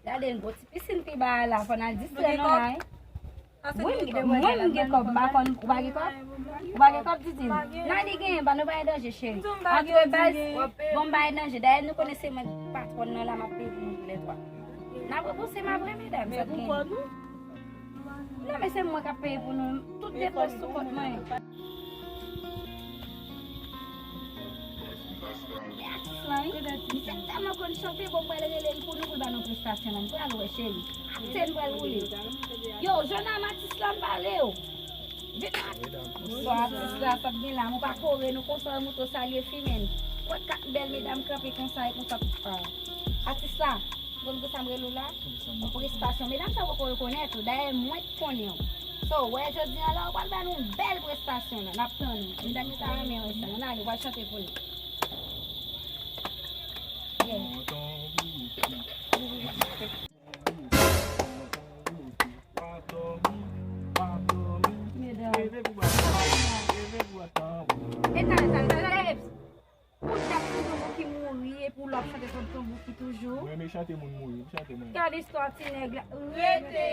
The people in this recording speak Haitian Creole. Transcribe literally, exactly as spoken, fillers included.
Gade yon gwo ti pisin pi ba a la, fò n al distrè nou la, wi. Mwen m gen kòb, m pa konn, ou pa gen kòb? Ou pa gen kòb, Didi? Nan li genyen, pa nou pa gen danje, cheri. Antre baz, bon, m pa gen danje. Dayè, nou konnen se mwen patwòn nan la, m ap peye pou nou toulètwa. N ap reponse m apre, medam, sa t genyen. Non, men se mwen k ap peye pou nou. Tout depans sou kont mwen. Men atis lan, wi. Misye tèlman konn chante, bon, m pral rele l pou nou, pou l ba nou prestasyon lan. M pral wè, cheri. Atè n pral woule. Yo, Jona, m atis lan, m pale yo. Vin. Bonswa, atis la, sa k gen la? M pa kore nou konsa, mouto salye fi, men. Wè kat bèl medam kanpe konsa, e konsa. Ah. Atis la, konn pou sa m rele w la? Yon prestasyon. Medam sa poko rekonèt ou. Dayè, mwen k konnen w. So, wè jodi a la, ou pral ba nou yon bèl prestasyon la. N ap tann ou. Medam yo ta renmen wè sa. Ann ale, ou pral chante pou nou. Yeah. Medam. E tale, tale, tale, tale, Eps. Ou t ap Tonton Bouki mouri, epi w la ap chante Tonton Bouki toujou. Mwen renmen chante moun mouri, m chante mwen. Gade istwa ti nèg la. Rete!